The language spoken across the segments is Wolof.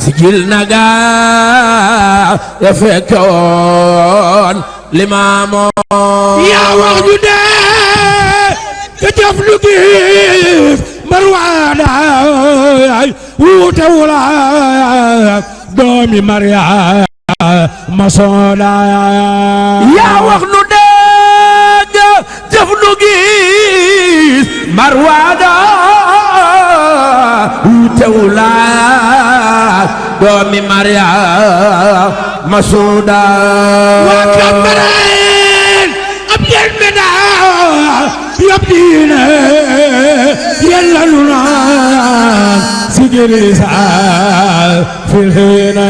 sigil naga ya fekkoon limaamoo yaa wax ju dee ka jëf lu gis marwaada wuute wula doomi Maria masooda yaa wax nu dee jëf lu gis marwaada wuute wula doomi Maria masooda waa Cambérène ab yel meda yab diine yella lu naan sigiri sa fil hina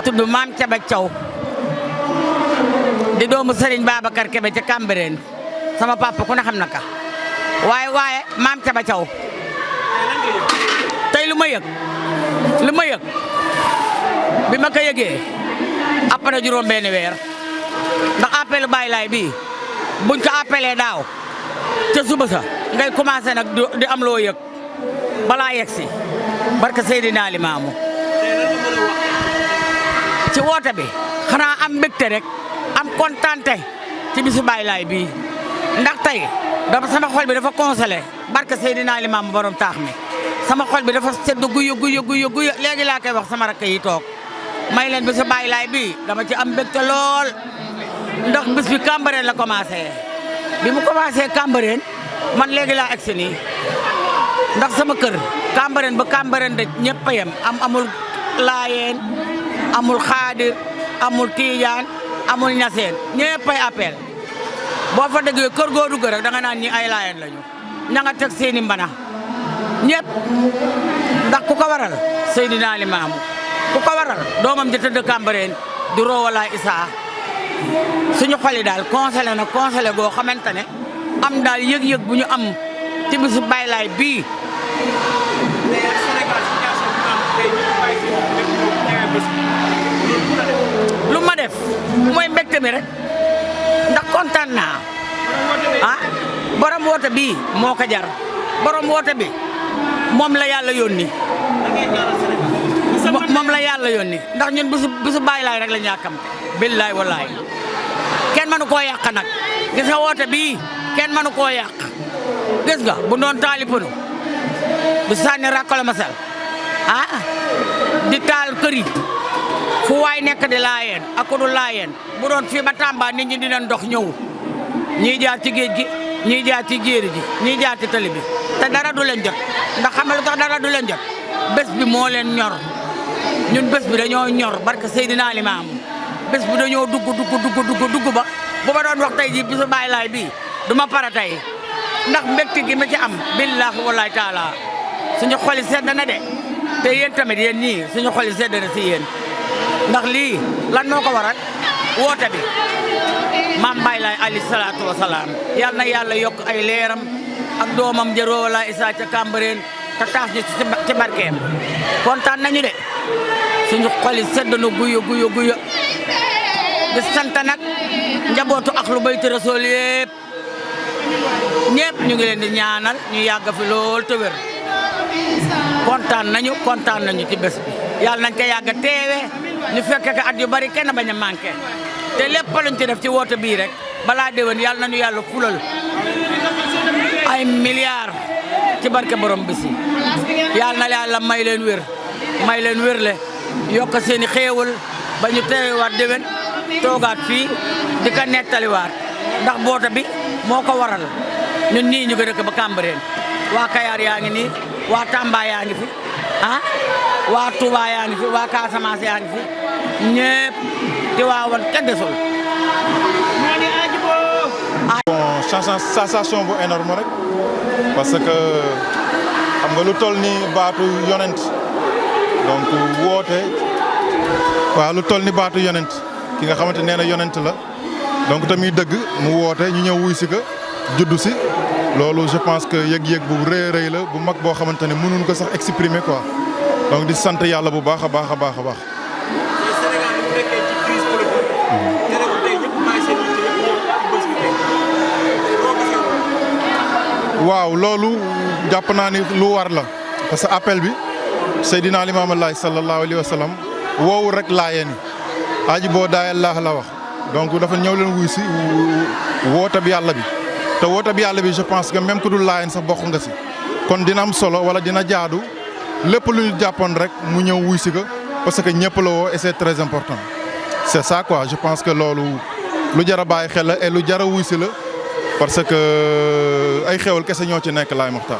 tudd Maam Kébé Thiaw di doomu Serigne Babacar Kébé ca Cambérène sama papa ku ne xam na ka waaye Maam Kébé Thiaw tey lu ma yëg bi ma ko yëgee après juróom benn weer ndax appelu Baye Laye bii buñ ko appelé daaw ca suba sa ngay commencé nag di am loo yëg balaa yegg si barke Seydina Limaamu ci woote bi xanaa am mbégte rek am kontante ci bisu Baye Laye bii ndax tey dafa sama xol bi dafa consolé barke Seydina Limaamu borom taax mi sama xol bi dafa sedd guyu léegi laa koy wax sama rakk yi toog may leen bisu Baye Laye bii dama ci am mbégte lool ndax bis bi Cambérène la commencé bi mu commencé Cambérène man léegi laa agsi nii ndax sama kër Cambérène ba Cambérène de ñëpp a yem amul laayeen amul xaadir amul tiijaan amul ñaseen ñëpp ay appel boo fa déggee kër goo dugg rek da nga naan ñi ay laayeen lañu ña nga teg seeni mbana ñëpp ndax ku ko waral Seydina Limaamu ku ko waral doomam ji tëdd Cambérène di roowalaay Isaa suñu xol yi daal conseillé goo xamante ne am daal yëg-yëg bu ñu am ci bisu Baye Laye bii lu ma def mooy mbégte mi rek ndax kontaan naa borom woote bii moo ko jar borom woote bi moom la yàlla yónni ndax ñun bisu Baye Laye rek la ñu yàkkamte billaay wallaay kenn mënu koo yàq nag gis nga woote bii kenn mënu koo yàq gis nga bu doon taalipanu du sànni rakkala masal di taal kër yi fu waay nekk di laayeen ak ku du laayeen bu doon fii ba Tamba nit ñi dinañ dox ñëw ñii jaar ci géej gi ñii jaar ci jéeri ji ñii jaar ci tali bi te dara du leen jot ndax xam nga lu tax dara du leen jot bés bi moo leen ñor ñun bés bi dañoo ñor barke Seydina Limaamu bés bi dañoo dugg ba bu ma doon wax tey ji bisu Baye Laye bii du ma para tey ndax mbégte gi ma ci am billaahi wallaahi taala suñu xol yi sedd na de te yéen tamit yéen ñii suñu xol yi sedd na si yéen ndax lii lan moo ko waral woote bi maam Baye Laye alayhi salaatu wa salaam yal na yàlla yokk ay leeram ak doomam jëroo wala Isaa ca Cambérène te taas ñu ci barkeem kontaan nañu de suñu xol yi sedd na guyu di sant nag njabootu Ahlu Bayti Rasul yëpp ñëpp ñu ngi leen di ñaanal ñu yàgg fi lool te wér kontaan nañu ci bés bi yàlla nañ ko yàgg teewe ñu fekke ko at yu bari kenn bañ a manqué te lépp luñ ci def ci woote bii rek balaa déwén yàlla nañu yàlla fulal ay milliards ci barke borom bisi yàlla na yàlla may leen wér le yokk seeni xéewal ba ñu teewaat déwén toogaat fii di ko nettaliwaat ndax boota bi moo ko waral ñun nii ñu ngi dëkk ba Cambérène waa Kayar yaa ngi nii waa Tamba yaa ngi fi waa Touba yaa ngi fi waa Casamance yaa ngi fi ñëpp di waawoon kenn desul. bon sensation bu énorme rek parce que xam nga lu toll ni baatu yonent donc woote waaw lu toll ni baatu yonent ki nga xamante nee na yonent la donc tamit dëgg mu woote ñu ñëw wuy si ko juddu si loolu je pense que yëg-yëg bu rëy rëy la bu mag boo xamante ne mënuñu ko sax exprimer quoi donc di sant yàlla bu baax a baax a baax a baax. waaw loolu jàpp naa ni lu war la parce que appel bi Seydina Limaamu Laay sallallahu alayhi wa sallam woowu rek laayeen yi aji boo daayal laax la wax donc dafa ñëw leen wuy si woote bi yàlla bi te woote bi yàlla bi je pense que même ku dul laayeen sax bokk nga si kon dina am solo wala dina jaadu lépp lu ñu jàppoon rek mu ñëw wuy si ko parce que ñëpp la woo et c'est très important c'est ça quoi je pense que loolu lu jar a bàyyi xel la et lu jar a wuy si la parce que ay xewal kese ñoo ci nekk laay Mokhtar.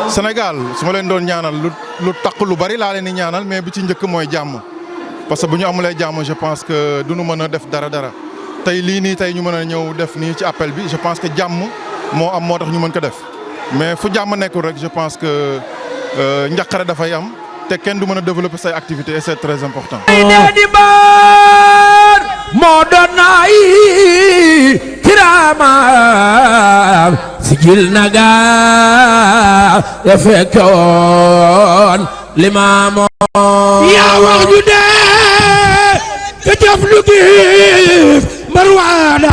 Sénégal su ma leen doon ñaanal lu takk lu bari laa leen di ñaanal mais bi ci njëkk mooy jàmm parce que bu ñu amulee jàmm je pense que du ñu mën a def dara tey lii nii tey ñu mën a ñëw def nii ci appel bi je pense que jàmm moo am moo tax ñu mën ko def mais fu jàmm nekkul rek je pense que njaqare dafay am te kenn du mën a développer say activités et c'est très important. moo doon naay kiraama sigil naga ya fekkoon limaamu yaa wax ñu dee ka jëf lu gif marwaana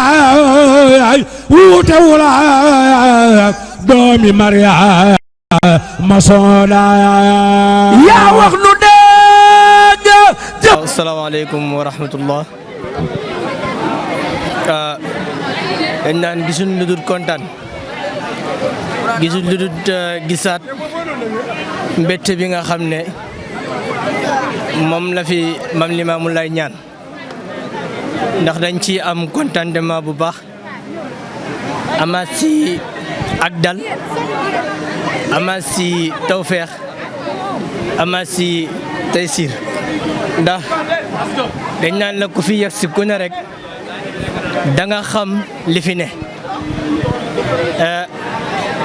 wuute wula doomi Maria masoona yaa wax nu dee asalaamaaleykum wa rahmatullah dañ naan gisuñ lu dul kontaan gisuñ lu dul gisaat mbette bi nga xam ne moom la fi Maam Limaamu Laay ñaan ndax dañ ci am contentement bu baax amaat si ak dal amaat si tawfeex amaat si taysir ndax dañ naan la ku fi yegg si ku ne rek da nga xam li fi ne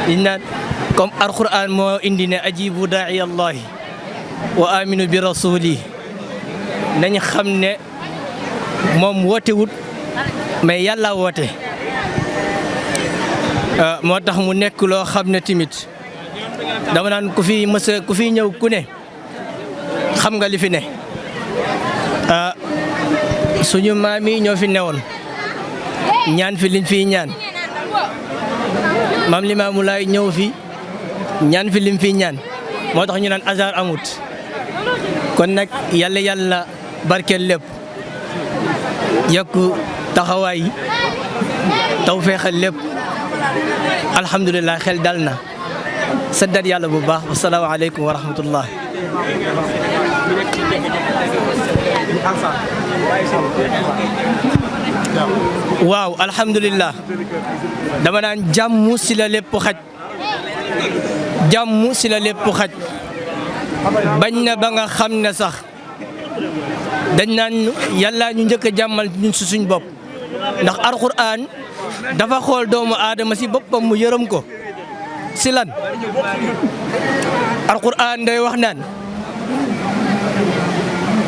dañ naan comme alquran moo indi ne ajibu daa'i allahi wa aminu bi rasuli nañ xam ne moom woote wut mais yàlla woote moo tax mu nekk loo xam ne timit dama naan ku fi ku fi ñëw ku ne xam nga li fi ne suñu maam yi ñoo fi newoon ñaan fi liñ fi ñaan Maam Limaamu Laay ñëw fi ñaan fi lim fi ñaan moo tax ñu naan hasard amut kon nag yàlla barkeel lépp yokku taxawaay taw feexal lépp alhamdulilah xel dal na saddat yàlla bu baax asalaamaaleykum wa rahmatullah waaw alhamdulilah dama naan jàmm si la lépp xaj jàmm si la lépp xaj bañ na ba nga xam ne sax dañ naan yàlla ñu njëkk a jàmmal ñun si suñ bopp ndax alxuraan dafa xool doomu aadama si boppam mu yërëm ko si lan alxuraan day wax naan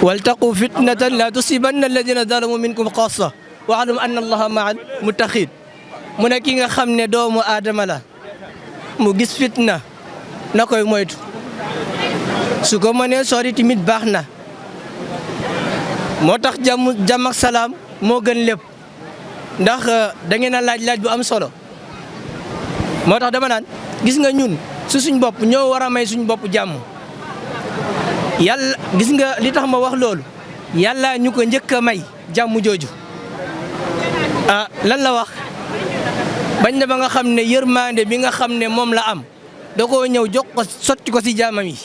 waltaqu fitnatan la tusibanna alladina zalamu minkum xaassa wa'lamu anna allaha ma'al muttaqin mu ne ki nga xam ne doomu aadama la mu gis fitna na koy moytu su ko mënee sori tamit baax na moo tax jàmm ak salaam moo gën lépp ndax da ngeen a laaj bu am solo moo tax dama naan gis nga ñun su suñ bopp ñoo war a may suñ bopp jàmm yàlla gis nga li tax ma wax loolu yàlla ñu ko njëkk a may jàmm jooju lan la wax bañ na ba nga xam ne yërmande bi nga xam ne moom la am da koo ñëw jox ko sotti ko si jaamam yi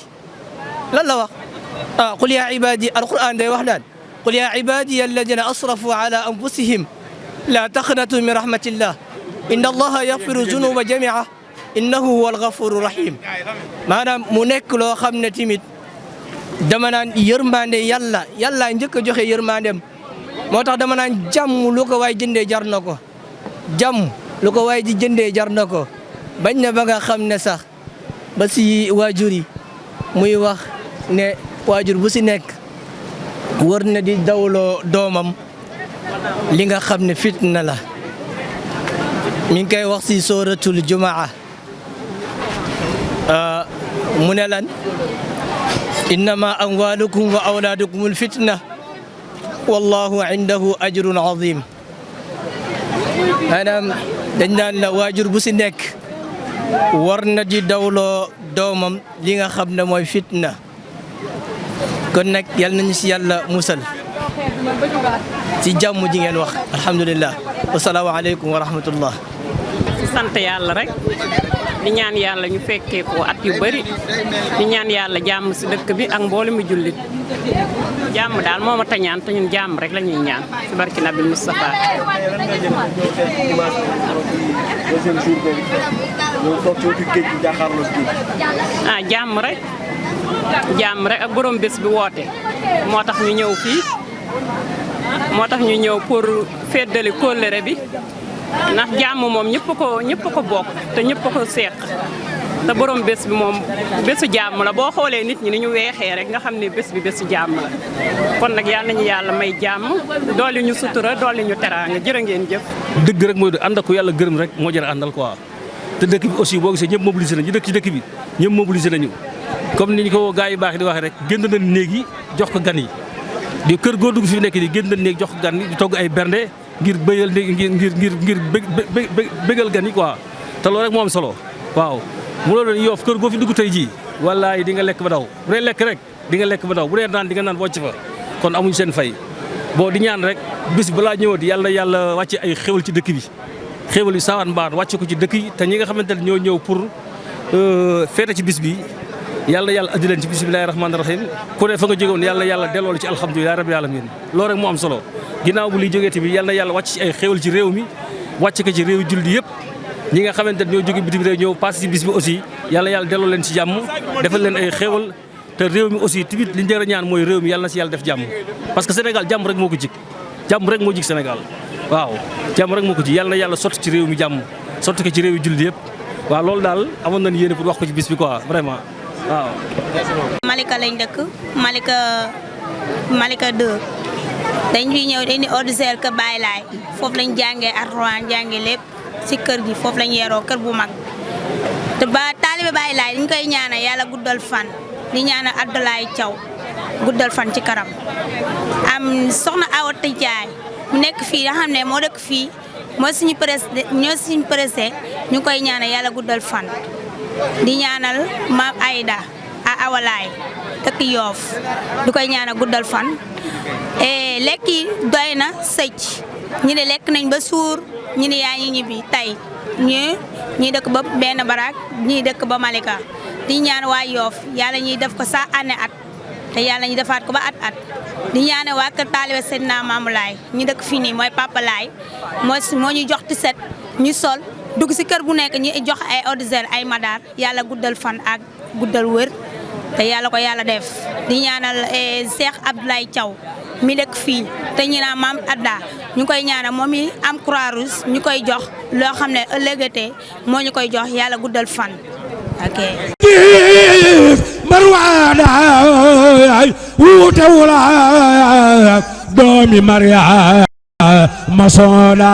lan la wax qul yaa ibaadi alquran day wax naan qul ya ibadiya alladina asrafu ala anfusihim la taqnatu min rahmatillah inna allaha yaghfiru zunuba jamia innahu huwal ghafuru rahim. maanaam mu nekk loo xam ne timit dama naan yërmande yàlla njëkk a joxe yërmandem moo tax dama naan jàmm lu ko waay jëndee jar na ko jàmm lu ko waay di jëndee jar na ko bañ na ba nga xam ne sax ba si waajur yi muy wax ne waajur bu si nekk war na di dawloo doomam li nga xam ne fitna la mi ngi koy wax si sooratul jumaa mu ne lan innama amwalukum wa awlaadukumul fitna wallahu indahu ajrun azim. maanaam dañ naan la waajur bu si nekk war na di dawloo doomam li nga xam ne mooy fitna kon nag yal nañu si yàlla musal ci jàmm ji ngeen wax alhamdulillah wasalaamu aleykum wa rahmatullah. sant yàlla rek di ñaan yàlla ñu fekkee ko at yu bari di ñaan yàlla jàmm si dëkk bi ak mboolu mu jullit jàmm daal moo ma tañaan te ñun jàmm rek la ñuy ñaan si barki Nabi Moustapha. jàmm rek ak borom bés bi woote moo tax ñu ñëw fii moo tax ñu ñëw pour feddali kóllëre bi ndax jàmm moom ñëpp ko bokk te ñëpp ko seq te borom bés bi moom bésu jàmm la boo xoolee nit ñi ni ñu weexee rek nga xam ne bés bi bésu jàmm la kon nag yal nañu yàlla may jàmm dooli ñu sutura dooli ñu teraanga jërë ngeen jëf. dëgg rek mooy ànd ak ku yàlla gërëm rek moo jar a àndal quoi te dëkk bi aussi boo gisee ñëpp mobilisé nañu dëkk ci dëkk bi ñëpp mobilisé nañu comme ni ñu ko gars yi baax di waxee rek génn nañ néeg yi jox ko gan yi di kër goo dugg fi nekk di génn nañ néeg jox ko gan yi di togg ay bernde ngir bëyal ngir bëggal gan yi quoi te loolu rek moo am solo waaw mu loolu doon Yoff kër goo fi dugg tey jii wallaahi di nga lekk ba daw bu dee lekk rek di nga lekk ba daw bu dee naan di nga naan wocc fa kon amuñu seen fay boo di ñaan rek bis balaa ñëwati yàlla wàcce ay xéwal ci dëkk bi xéwal yu saawaan mbaan wàcce ko ci dëkk yi te ñi nga xamante ne ñoo ñëw pour feete ci bis bi yàlla addi leen ci bismillahi rahmaani rahim ku ne fa nga jógoon yàlla delloo ci alhamdulilah rabbil alamin loolu rek moo am solo ginnaaw bu liy jógee tamit yàlla wàcc ci ay xéwal ci réew mi wàcc ko ci réew julli yëpp ñi nga xamante ne ñoo jóge bitim réew ñëw passé ci bis bi aussi yàlla delloo leen ci jàmm defal leen ay xéwal te réew mi aussi tamit li ñu jar a ñaan mooy réew mi yàlla na si yàlla def jàmm parce que Sénégal jàmm rek moo ko jik jàmm rek moo jik Sénégal waaw jàmm rek moo ko jik yàlla sotti ci réew mi jàmm sotti ko ci réew julli yëpp waaw loolu daal amoon nañu yéene pour wax ko ci bis bi quoi vraiment waaw. Malika lañ dëkk Malika 2 dañ fi ñëw dañuy ordinaire kër Baye Laay foofu lañ jàngee Alxuraan jàngee lépp si kër gi foofu lañ yeroo kër bu mag te ba taalibe Baye Laay dañ koy ñaanal yàlla guddal fan di ñaanal Abdoulaye Thiaw guddal fan ci karam am soxna Awa Tijaay mu nekk fii nga xam ne moo dëkk fii mooy suñu président ñu koy ñaanal yàlla guddal fan di ñaanal maam Aïda a awalaay dëkk Yoff du koy ñaanal guddal fan lekk yi doy na sëcc ñi ne lekk nañ ba suur ñi ne yaa ngi ñibbi tey ñii dëkk ba benn barak ñii dëkk ba Malika di ñaan waa Yoff yàlla ñuy def ko sa année at te yàlla ñu defaat ko ba at di ñaane waa kër taalibe Seydina Maamu Laay ñu dëkk fii nii mooy Papa Laay moo ñu jox tiset ñu sol dugg si kër bu nekk ñu jox ay eau de Javel ay madar yàlla guddal fan ak guddal wër te yàlla ko yàlla def di ñaanal Cheikh Abdoulaye Thiaw mi dëkk fii te ñu naan maam Adda ñu koy ñaanal moom mi am Croix-Rouge ñu koy jox loo xam ne ëllëgatee moo ñu koy jox yàlla guddal fan ok. marwaana wuute wula doomi Maria masoona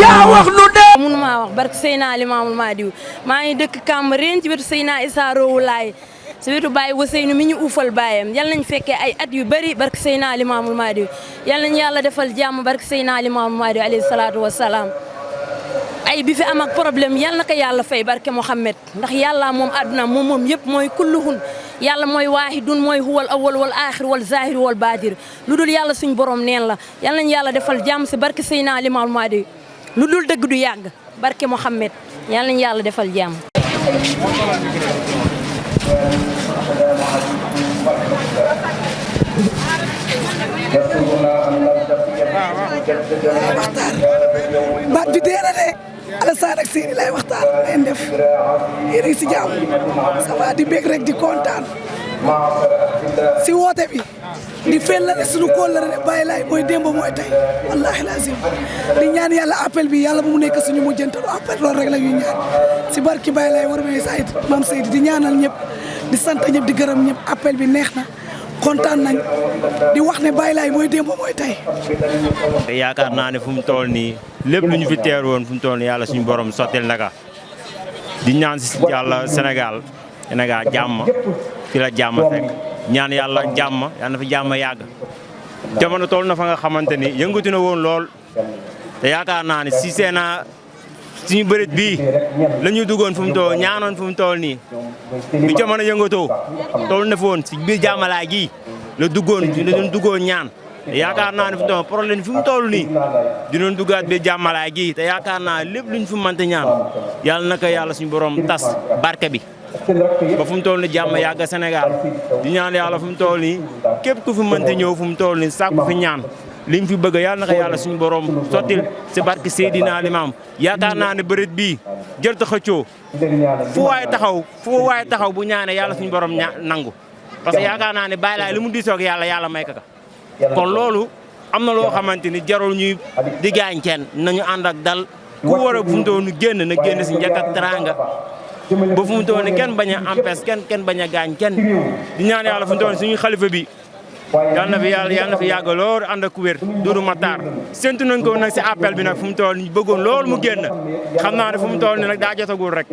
yaa wax nu de mun maa wax barke Seydina Limaamul Mahdi maa ngi dëkk Cambérène ci wetu Seydina Issa Rouhou Laye si wetu Baye Ousseynou mi ñu uufal baayam yal nañ fekkee ay at yu bëri barke Seydina Limaamul Mahdi yal nañ yàlla defal jàmm barke Seydina Limaamul Mahdi alayhi salaatu wassalaam ay bi fi am ak problème yal na ko yàlla fay barke Mohamed ndax yàlla moom àdduna moom yëpp mooy kulluhun yàlla mooy waahidun mooy huwal awwal wal aaxir wal zaahir wal baadir lu dul yàlla suñ borom neen la yal nañ yàlla defal jàmm si barke Seydina Limaamul Mahdi lu dul dëgg du yàgg barke Mohamed yal nañ yàlla defal jàmm. Alassane ak Seydi lay waxtaan ngeen def yéen a ngi si jàmm ça va di bég rek di kontaan si woote bi di fellale suñu kóllëre ne Baye Laye mooy démb mooy tey wallaahi lazim di ñaan yàlla appel bi yàlla bu mu nekk suñu mujjantalu appel loolu rek la ñuy ñaan si barki Baye Laye war may Saïd maam Seydi di ñaanal ñëpp di sant ñëpp di gërëm ñëpp appel bi neex na kontaan nañ di wax ne Baye Laye mooy démb mooy tey. yaakaar naa ne fu mu toll nii lépp lu ñu fi teer woon fu mu toll nii yàlla suñu borom sottil naka di ñaan si yàlla Sénégal jàmm fi la jàmm fekk ñaan yàlla jàmm yàlla na fi jàmm yàgg jamono toll na fa nga xamante ni yëngatu na woon lool te yaakaar naa ne si seena suñu bërit bii la ñu duggoon fu mu toll ñaanoon fu mu toll nii bi jamono yëngatoo toll na fa woon si biir jàmmalaay gii la duggoon ñaan te yaakaar naa ne fu mu toll problème fi mu toll nii dinoon duggaat biir jàmmalaay gii te yaakaar naa lépp luñ fi mënta ñaan yàlla na ko yàlla suñu borom tas barke bi ba fu mu toll nii jàmm yàgg Sénégal di ñaan yàlla fu mu toll nii képp ku fi mënta ñëw fu mu toll nii sàkku fi ñaan liñ fi bëgg yàlla na ko yàlla suñu borom sottil si barke Seydina Limam yaakaar naa ne bërit bii jërta xëccoo fu waaye taxaw bu ñaane yàlla suñu borom nangu parce que yaakaar naa ne Baye Laye li mu diisoog yàlla may ka kon loolu am na loo xamante ni jarul ñuy di gaañ kenn nañu ànd ak dal ku war a fu mu toll nii génn na génn si njëkk ak teraanga ba fu mu toll nii kenn bañ a empêche kenn bañ a gaañ kenn di ñaan yàlla fu mu toll nii suñu xalifa bi yàlla na fi yàgg lool ànd ak wér Doudou Matar séntu nañ ko nag si appel bi nag fu mu toll nii bëggoon loolu mu génn xam naa ne fu mu toll nii nag daa jotagul rek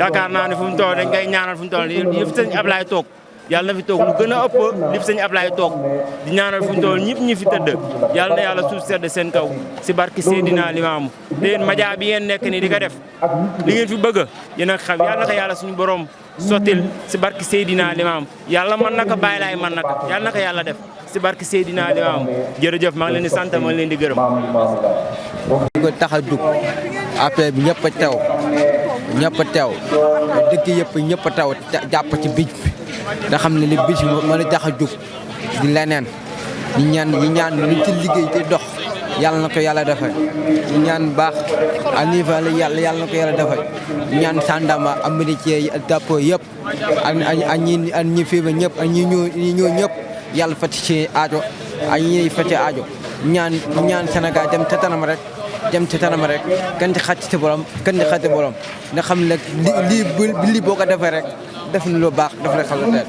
yaakaar naa ne fu mu toll dañ koy ñaanal fu mu toll nii yëf sëñ Ablaye toog yàlla na fi toog lu gën a ëpp li fi sëñ Ablaye toog di ñaanal fu mu toll ñëpp ñi fi tëdd yàlla na yàlla suuf sedd seen kaw si barke Seydina Limaamu te yéen média bi yéen nekk nii di ko def li ngeen fi bëgg yéen a xam yàlla na ko yàlla suñu borom sottil si barke Seydina Limaamu yàlla mën na ko Baye Laye mën na ko yàlla na ko yàlla def si barke Seydina Limaamu jërëjëf maa ngi leen di sant maa ngi leen di gërëm. li ko tax a jug appel bi ñëpp a teew dëkk yëpp ñëpp a taw jàpp ci bij bi nga xam ne li bij bi mën a tax a jug di leneen di ñaan luñ ci liggéey te dox yàlla na ko yàlla defal di ñaan baax à niveau la yàlla na ko yàlla defal di ñaan sàndama américain yi ak dàppoo yëpp ak ñi fi ba ñëpp ak ñi ñëw ñëpp yàlla fati ci aajo ak ñi fati aajo ñaan Sénégal dem ca kanam rek kenn di xàcc ci borom nga xam ne lii boo ko defee rek def na lu baax daf lay xala teel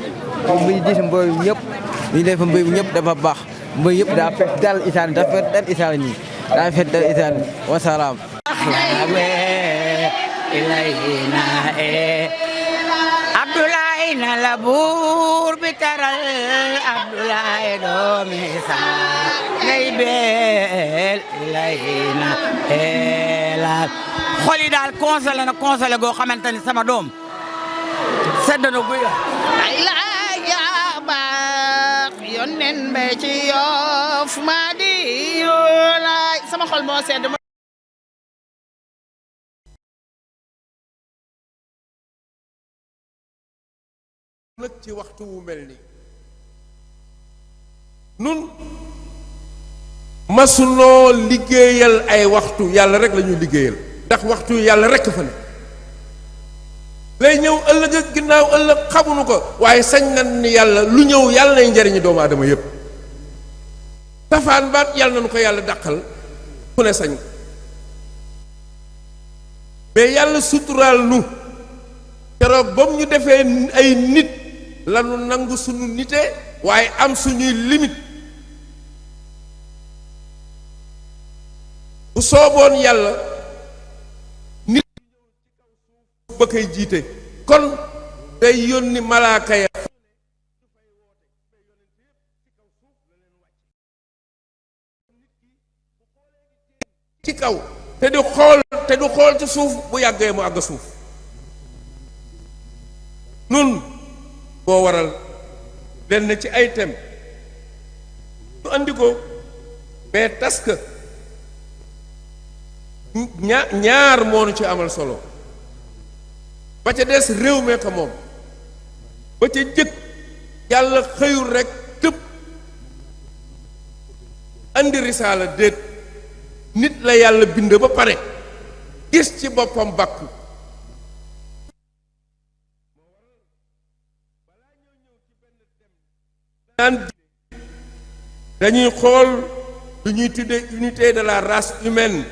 muy gis mbooy ñëpp ñu def mbooy ñëpp dafa baax mbooy yëpp daa fekk dal isaan dafa dal isaan ñi daa fekk dal isaan wasalaam Abdoulaye na la buur bi taral Abdoulaye doomi saa ngay beel ilayna elal xol yi daal consolé goo xamante ni sama doom sedd na bu ay la yaa baax yonnen be ci Yoff ma di yoolaay sama xol moo sedd nag ci waxtu wu mel ni nun masunoo liggéeyal ay waxtu yàlla rek la ñuy liggéeyal ndax waxtu yàlla rek fa ne lay ñëw ëllëg ak ginnaaw ëllëg xamuñu ko waaye sañ nañ ni yàlla lu ñëw yàlla nay njariñu doomu aadama yépp safaan baat yàlla nañu ko yàlla dàqal ku ne sañ mais yàlla suturaal nu keroog ba mu ñu defee ay nit lanu nangu suñu nite waaye am suñuy limite bu sooboon yàlla nit ba koy jiite kon day yónni malaaka ya ci kaw te du xool ci suuf bu yàggee mu àgg suuf nun boo waral lenn ci ay tem ñu andi ko mais tas ka ñaar moo nu ci amal solo ba ca des réew mee ko moom ba ca jëkk yàlla xëyul rekk tëb andi risaala déet nit la yàlla bind ba pare gis ci boppam bakku naan dañuy xool lu ñuy tuddee unité de la race humaine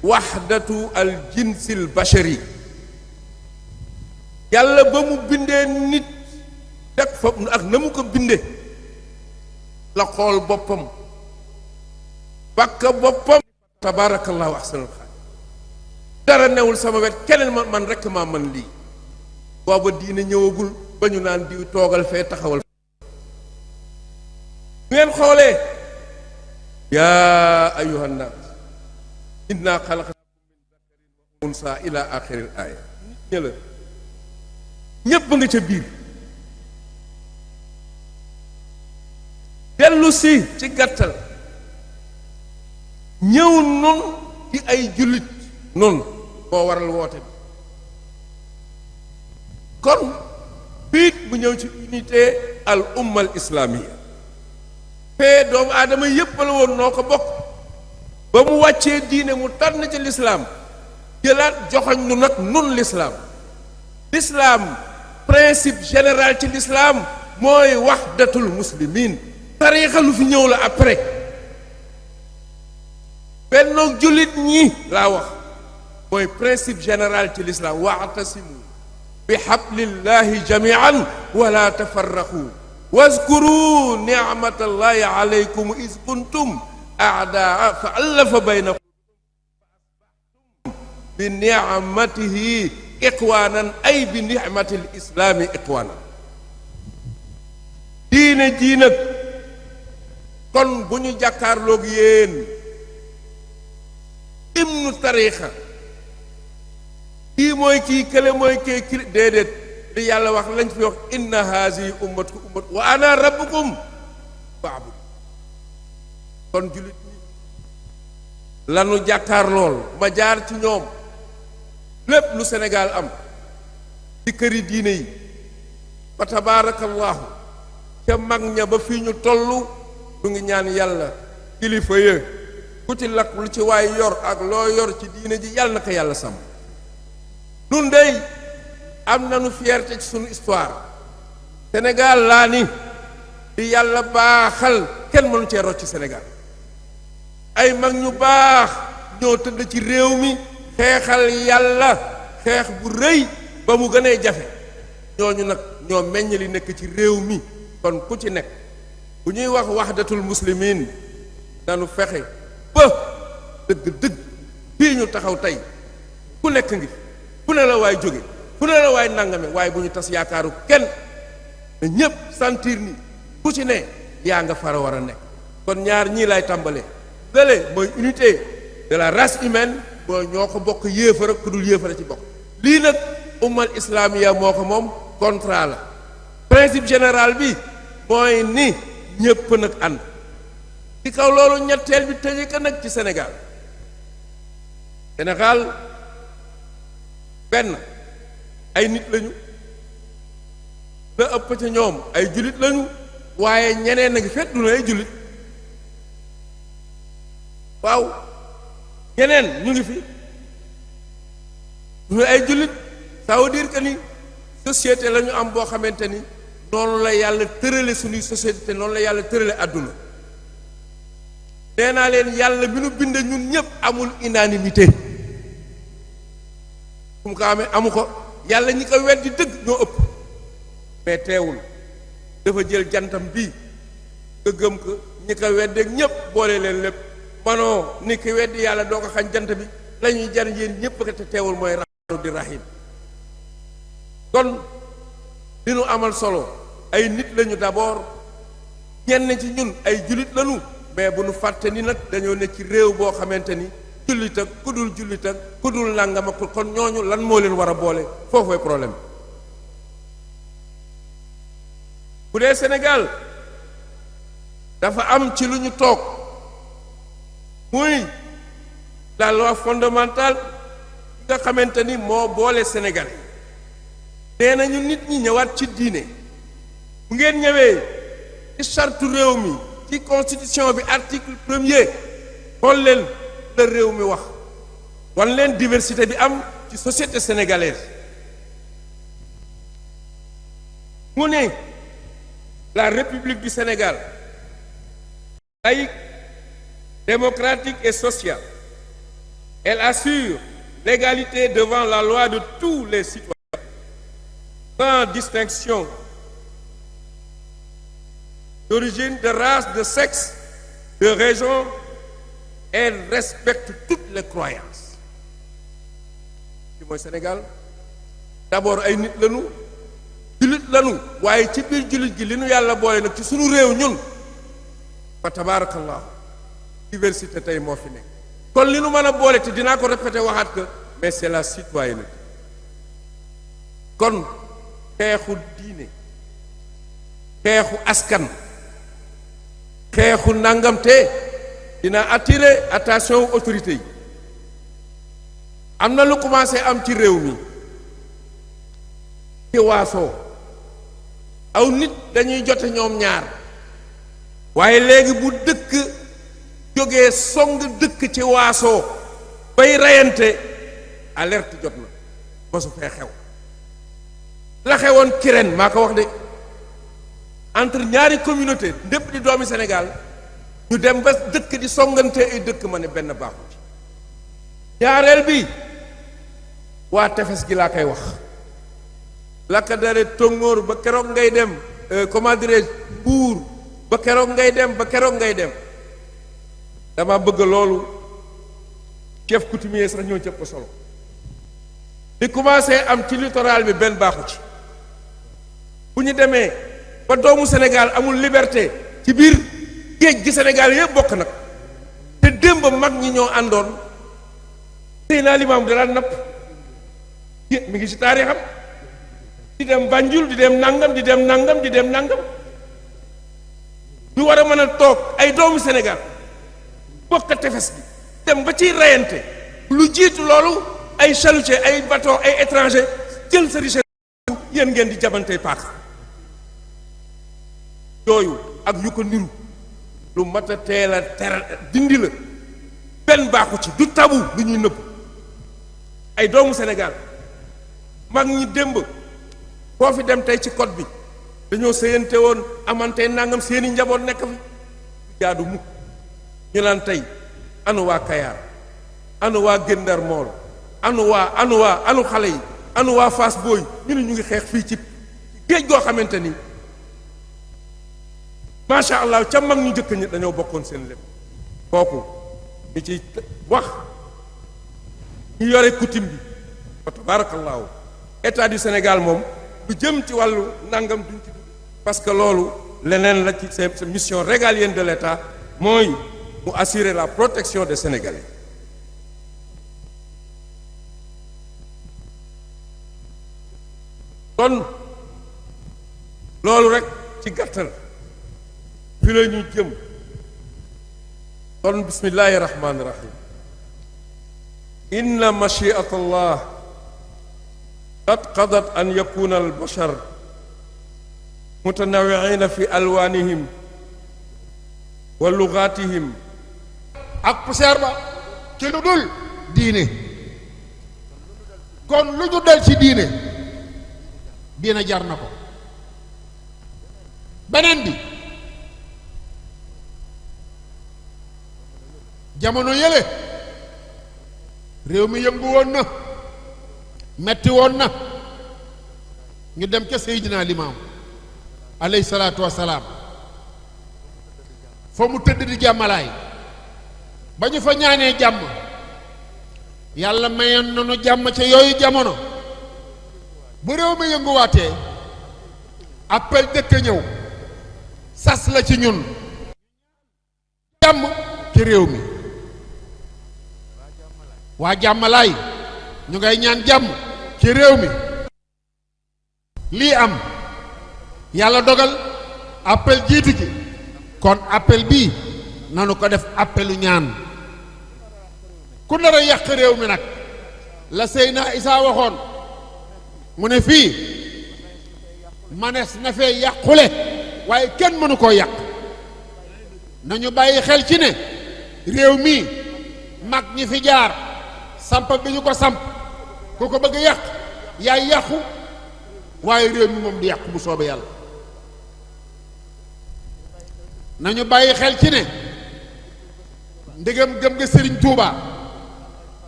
wahdatu al jinsil bashari yàlla ba mu bindee nit teg fa ak na mu ko bindee la xool boppam bakka boppam tabarakallahu ahsanul xaaliqiin dara newul sama wet keneen man rekk maa man lii booba diine ñëwagul ba ñu naan diw toogal fee taxawal ngeen xoolee yaa ayyuhan naas inna xalaqnaakum min zakarin wa unsa ila axiril aaya nit ña la ñépp nga ca biir dellu si ci gàttal ñëw nun ci ay jullit nun moo waral woote bi kon biit bu ñëw ci unité al umma al islamiya fee doomu aadama yépp la woon noo ko bokk ba mu wàccee diine mu tànn ci lislaam jëlaat joxoñ nu nag nun lislaam principe général ci lislaam mooy wahdatul muslimin tariixa lu fi ñëw la après bennoog jullit ñi laa wax mooy principe général ci lislaam wa'tasimu bi hablillahi jami'an wala tafarraqu wazkuru ni'matallahi alaykum iz kuntum a'daa fa allafa bayna bi ni'matihi iqwaanan ay bi ni'matil islaami iqwaanan diine jii nag kon bu ñu jàkkaarloog yéen imnu tariixa kii mooy kii kële mooy kii kii déedéet li yàlla wax lañ fi wax inna haasihi ummatukum ummatu wa ana rabbukum fa'budu kon jullit ñi lanu jàkkaar lool ma jaar ci ñoom lépp lu Sénégal am ci këri diine yi fa tabaarakallaahu ca mag ña ba fii ñu tollu du ngi ñaan yàlla kilifa ya ku ci lakk lu ci waay yor ak loo yor ci diine ji yàlla na ko yàlla sàmm nun dey am nañu fierté ci sunu histoire Sénégal laa ni di yàlla baaxal kenn mënu cee rocc ci Sénégal ay mag ñu baax ñoo tëdd ci réew mi xeexal yàlla xeex bu rëy ba mu gënee jafe ñooñu nag ñoo meññ li nekk ci réew mi kon ku ci nekk bu ñuy wax wahdatul muslimin nanu fexe ba dëgg-dëgg fii ñu taxaw tey ku nekk ngi fu ne la waay jóge fu ne la waay nangame waaye bu ñu tas yaakaaru kenn na ñépp sentir ni ku ci ne yaa nga fara war a nekk kon ñaar ñii lay tàmbalee lële mooy unité de la race humaine mooy ñoo ko bokk yéefara ku dul yéefara ci bokk lii nag ummal islamiya moo ko moom contrat la principe général bi mooy ni ñépp nag ànd ci kaw loolu ñetteel bi tëje ko nag ci Sénégal benn ay nit lañu la ëpp ca ñoom ay jullit lañu waaye ñeneen a ngi fet du na ay jullit waaw ñeneen ñu ngi fi du ay jullit ça veut dire que ni société la ñu am boo xamante ni noonu la yàlla tërale suñuy société te noonu la yàlla tërale àdduna nee naa leen yàlla bi nu bind ñun ñëpp amul unanimité fu mu ko amee amu ko yàlla ñi ko weddi dëgg ñoo ëpp mais teewul dafa jël jantam bii nga gëm ko ñi ko weddeeg ñëpp boole leen lépp manoo ni ki weddi yàlla doo ko xañ jant bi la ñuy jar yéen ñëpp ko te teewul mooy rahmaanu di rahim kon li nu amal solo ay nit lañu d'abord ñenn ci ñun ay jullit lañu mais bu nu fàtte ni nag dañoo ne ci réew boo xamante ni jullit ak ku dul jullit ak ku dul nangam ak kon ñooñu lan moo leen war a boole foofooy problème bu dee Sénégal dafa am ci lu ñu toog muy la loi fondamentale nga xamante ni moo boole Sénégal nee nañu nit ñi ñëwaat ci diine bu ngeen ñëwee ci charte réew mi ci constitution bi article 1er xool leen la réew mi wax wan leen diversité bi am ci société sénégalaise mu ne la République du Sénégal laïque, démocratique et sociale, elle assure l'égalité devant la loi de tous les citoyens sans distinction d'origine, de race, de sexe, de région. Elle respecte toutes les croyances. ci mooy Sénégal d'abord ay nit lañu jullit lañu waaye ci biir jullit gi li nu yàlla boole nag ci sunu réew ñun fa tabaarakallah diversité tey moo fi nekk kon li nu mën a boole te dinaa ko répété waxaat que mais c'est la citoyenneté kon xeexu diine xeexu askan xeexu nangamte dina attirer attention autorité yi am na lu commencé am ci réew mi ci waasoo aw nit dañuy jote ñoom ñaar waaye léegi bu dëkk jógee song dëkk ci waasoo bay reyante alerte jot na mosu fee xew la xewoon Kirène maa ko wax de entre ñaari communauté ndépp di doomi Sénégal ñu dem ba dëkk di songante ay dëkk ma ne benn baaxu ci ñaareel bi waa tefes gi laa koy wax la ka dare tóngóor ba keroog ngay dem comment dirais-je Mbuur ba keroog ngay dem dama bëgg loolu chef coutumier sax ñoo cëpp solo li commencé am ci littoral bi benn baaxu ci bu ñu demee ba doomu Sénégal amul liberté ci biir géej gi Sénégal yëpp bokk nag te démb mag ñi ñoo àndoon Seydina Limaamu da daan napp mi ngi ci taarixam di dem Banjul di dem nangam ñu war a mën a toog ay doomu Sénégal bokk tefes gi dem ba ciy reyante lu jiitu loolu ay chalutier ay bateau ay étranger jël sa richesse yéen ngeen di jabante paak yooyu ak yu ko niru lu mat a teel a teral dindi la benn baaxu ci du tabu lu ñuy nëbb ay doomu Sénégal mag ñi démb foo fi dem tey ci côte bi dañoo sëyante woon amante nangam seeni njaboot nekk fi jaadu mukk ñu naan tey anu waa Kayaar anu waa Gendar Mool anu xale yi anu waa Fass Boy ñu ne ñu ngi xeex fii ci géej goo xamante ni macha allah ca mag ñu jëkk ñi dañoo bokkoon seen lépp kooku ñu ci wax ñu yore coutume bi wa tabarakallahu état du Sénégal moom lu jëm ci wàllu nangam duñ ci dugg parce que loolu leneen la ci sa mission régalienne de l'état mooy mu assurer la protection des Sénégalais kon loolu rek ci gàttal fi la ñu jëm kon bismillahi rahmani rahim inna machiat allah qad qadat an yakuna albashar mutanawiina fi alwanihim wa lugatihim ak poussière ba ci lu dul diine kon lu ñu dal ci diine jar na ko beneen bi jamono yële réew mi yëngu woon na metti woon na ñu dem ca Seydina Limaam alayhi salaatu wassalaam fa mu tëdd di jàmmalaay ba ñu fa ñaanee jàmm yàlla mayoon nañu jàmm ca yooyu jamono bu réew mi yënguwaatee appel dëkk ñëw sas la ci ñun jàmm ci réew mi waa jàmmalaay ñu ngay ñaan jàmm ci réew mi lii am yàlla dogal appel jiitu ji kon appel bii nanu ko def appelu ñaan ku nar a yàq réew mi nag la Seydina Isaa waxoon mu ne fii manees na fee yàqule waaye kenn mënu koo yàq nañu bàyyi xel ci ne réew mii mag ñi fi jaar samp bi ñu ko samp ku ko bëgg a yàq yaay yàqu waaye réew mi moom di yàqu bu soobee yàlla. nañu bàyyi xel ci ne ndegam gëm nga Serigne Touba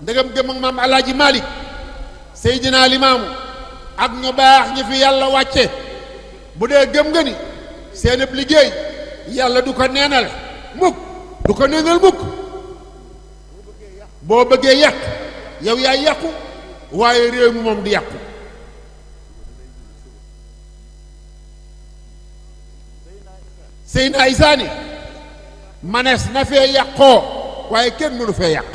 ndegam gëm ak maam Alaaji Malick Seydina Limaamu ak ñu baax ñi fi yàlla wàcce bu dee gëm nga ni seen ab liggéey yàlla du ko neenal mukk du ko neenal mukk boo bëggee yàq yow yaay yàqu waaye réew mi moom di yàqu. Seydina Isaa ni manees na fee yàqoo waaye kenn mënu fee yàq.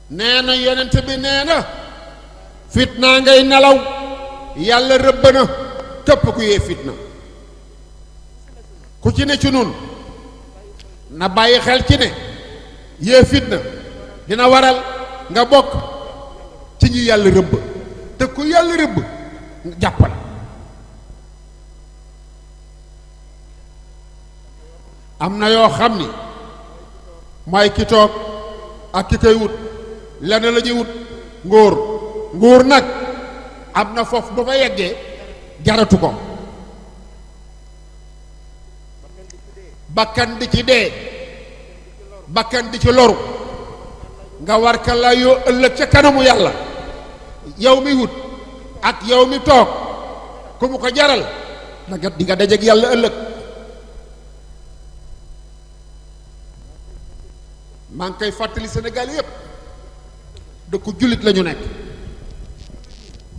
nee na yonent bi nee na fitna ngay nelaw yàlla rëbb na képp ku yee fitna. ku ci ne ci nun na bàyyi xel ci ne yee fitna dina waral nga bokk ci ñi yàlla rëbb te ku yàlla rëbb jàppal. am na yoo xam ni mooy ki toog ak ki koy wut lenn la ñuy wut nguur nag am na foofu ba fa yeggee jaratu ko. bakkan di ci dee bakkan di ci loru nga war ka la yoo ëllëg ca kanamu yàlla yow mi wut ak yow mi toog ku mu ko jaral nanga di nga dajeek yàlla ëllëg. maa ngi koy fàttali Sénégal yépp dëkku jullit la ñu nekk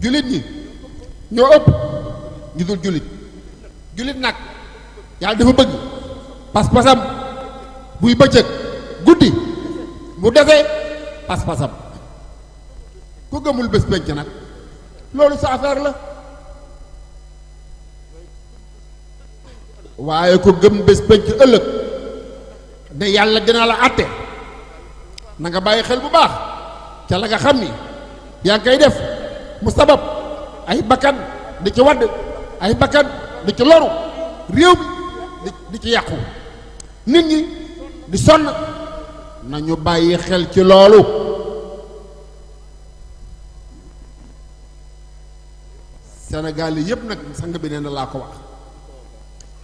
jullit ñi ñoo ëpp ñu dul jullit jullit nag yàlla dafa bëgg pas-pasam buy bëccëg guddi mu defee pas-pasam ku gëmul bés penc nag loolu sa affaire la waaye ku gëm bés penc ëllëg ne yàlla dina la àtte na nga bàyyi xel bu baax ca la nga xam ni yaa ngi koy def mu sabab ay bakkan di ci wadd ay bakkan di ci loru réew mi di ci yàqu nit ñi di sonn nañu bàyyi xel ci loolu. Sénégal yi yëpp nag sang bi nee na laa ko wax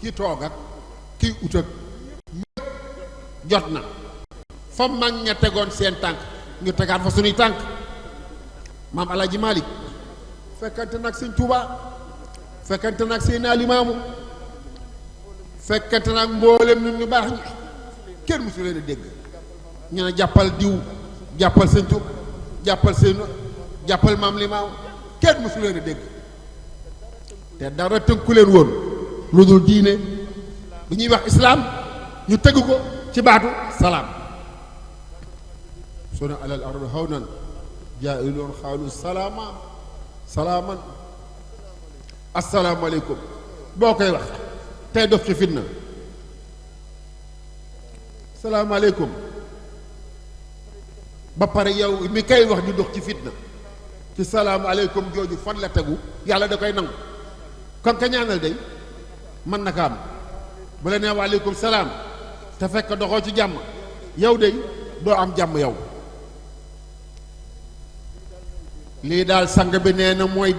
ki toog ak kiy ut ak ñëpp jot na fa mag ña tegoon seen tànk ñu tegaat fa suñuy tànk. maam Alaaji Malick fekkante nag Sëñ Tuubaa fekkante nag Seydina Limaamu fekkante nag mboolem nit ñu baax ñi kenn mësu leen a dégg ñu ne jàppal diw jàppal Sëñ Tuubaa jàppal seen jàppal maam Limaamu kenn mësu leen a dégg te dara tënku leen woon lu dul diine bi ñuy wax islaam ñu tëgg ko ci baatu salaam. suna alal ardi hawnan jaa'iluun xaalu salaaman asalaamaaleykum boo koy wax tey dox ci fitna salaamaaleykum ba pare yow mi kay wax di dox ci fitna ci salaamaaleykum jooju fan la tegu yàlla da koy nangu kon ka ñaanal day mën na ko am bu la nee waaleykum salaam te fekk doxoo ci jàmm yow day doo am jàmm yow. lii daal sang bi nee na mooy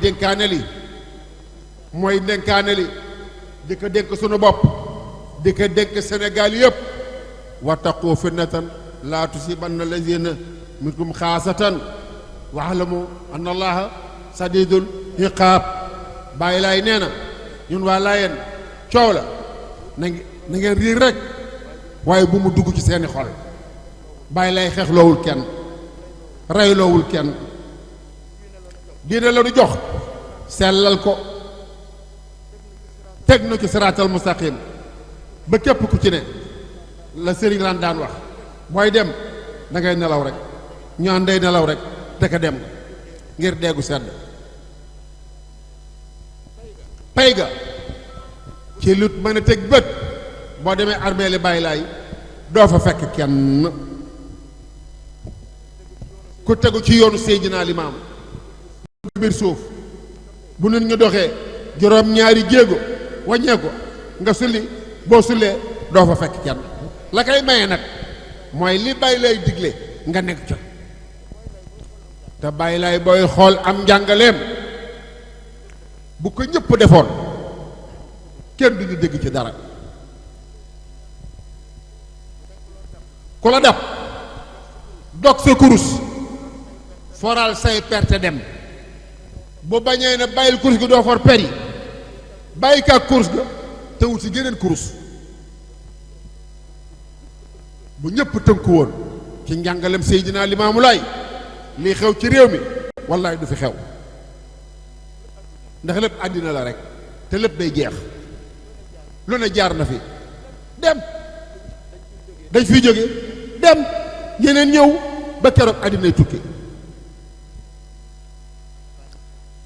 dénkaane li di ko dénk sunu bopp di ko dénk Sénégal yëpp wattaqu fitnatan laa tusibanna lazina minkum xaasatan wa'lamu anna allaha sadidul iqaab. bàyyi laay nee na ñun waa Laayeen coow la na ngeen riir rek waaye bu mu dugg ci seeni xol. bàyyi laay xeexloowul kenn reyloowul kenn diine la du jox sellal ko teg na ci siraatal mustaqim ba képp ku ci ne la sëriñ laan daan wax mooy dem da ngay nelaw rek ñu ànday nelaw rek te ka dem ngir deegu sedd. pay ga ci lut mën a teg bët boo demee armeeli bàyyi laay doo fa fekk kenn ku tegu ci yoonu Seydina Limaamu biir suuf bu nit ñu doxee juróom ñaari jéego wàññee ko nga sulli boo sullee doo fa fekk kenn la koy maye nag mooy li Baay Laay digle nga nekk ca te Baay Laay booy xool am njàngaleem bu ko ñëpp defoon kenn duñu dégg ci dara ku la dab dog sa kurus foral say perte dem bu bañee ne bàyyil kurus gi doo for per yi bàyyi kaak kurus ga te wut si geneen kurus bu ñëpp tënku woon ci njàngalem Seydina Limaamu Laay lii xew ci réew mi wallaay du fi xew ndax lépp àddina la rek te lépp day jeex lu ne jaar na fi dem dañ fiy jóge dem yeneen ñëw ba keroog àddinay tukki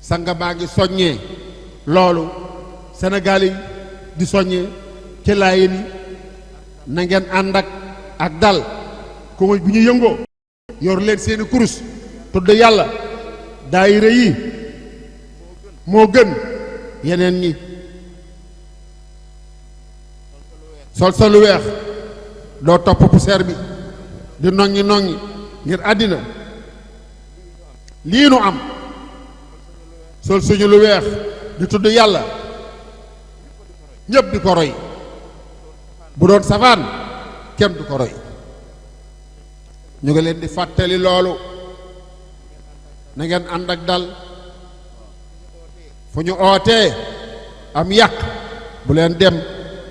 sanga baa ngi soññee loolu Sénégal yi di soññee ci Laayeen yi na ngeen ànd ak dal ko bu ñu yëngoo yor leen seeni kurus tudd yàlla daayira yi moo gën yeneen ñi sol sa lu weex doo topp poussière bi di noŋñi noŋñi ngir àddina lii nu am sol suñu lu weex di tudd yàlla ñëpp di ko roy bu doon safaan kenn du ko roy ñu ngi leen di fàttali loolu na ngeen ànd ak dal fu ñu ootee am yàq bu leen dem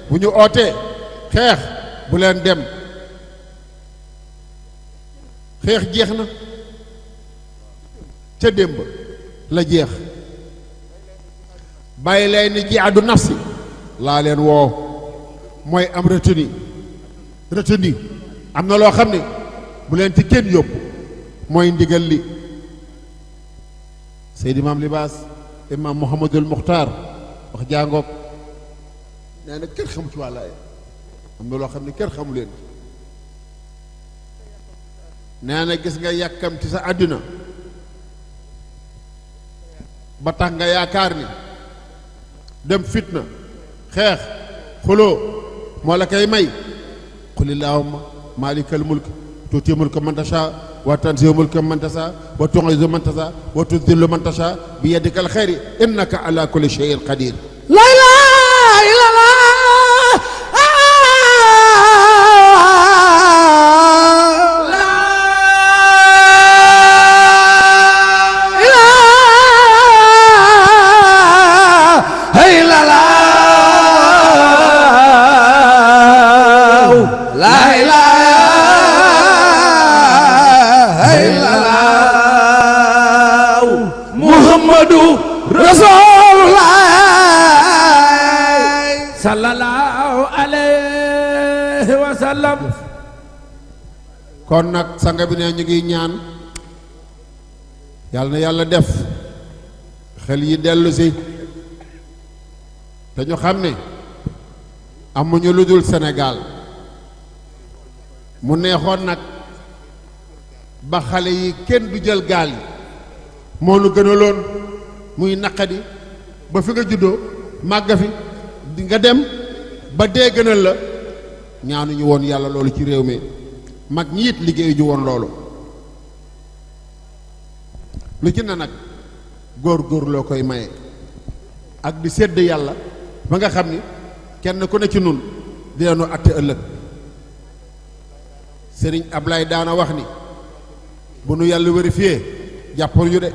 bu ñu ootee xeex bu leen dem xeex jeex na ca démb la jeex Baay Laay ni jihaadu nafsi laa leen woo mooy am retenu am na loo xam ne bu leen ci kenn yóbbu mooy ndigal li Seydi Maam Libaas Imaam Muhammadul Muxtaar wax jàngoog nee na kenn xamu ci wàllaay am na loo xam ne kenn xamu leen nee na gis nga yàkkam ci sa àddina ba tax nga yaakaar ni dem fitna xeex xuloo moo la koy may qul illahumma maalikal mulk tuuti mulka man tasha wa tanzi'u mulka man tasha wa tu'izzu man tasha wa tudhillu man tasha bi yadikal khayri innaka ala kulli shay'in qadir la ilaha illallah sallallahu alayhi wa sallam. kon nag sanga bi ne ñu ngi ñaan yàlla na yàlla def xel yi dellu si te ñu xam ne amuñu lu dul Sénégal mu neexoon nag ba xale yi kenn du jël gaal yi moo nu gënaloon muy naqadi ba fi nga juddoo màgga fi di nga dem ba dee gënal la ñaanuñu woon yàlla loolu ci réew mi mag ñi it liggéeyu ñu woon loolu lu ci ne nag góor loo koy maye ak di sédd yàlla ba nga xam ni kenn ku ne ci nun dina nu àtte ëllëg Sëriñ Ablaye daana wax ni bu nu yàlla vérifié jàppal ñu de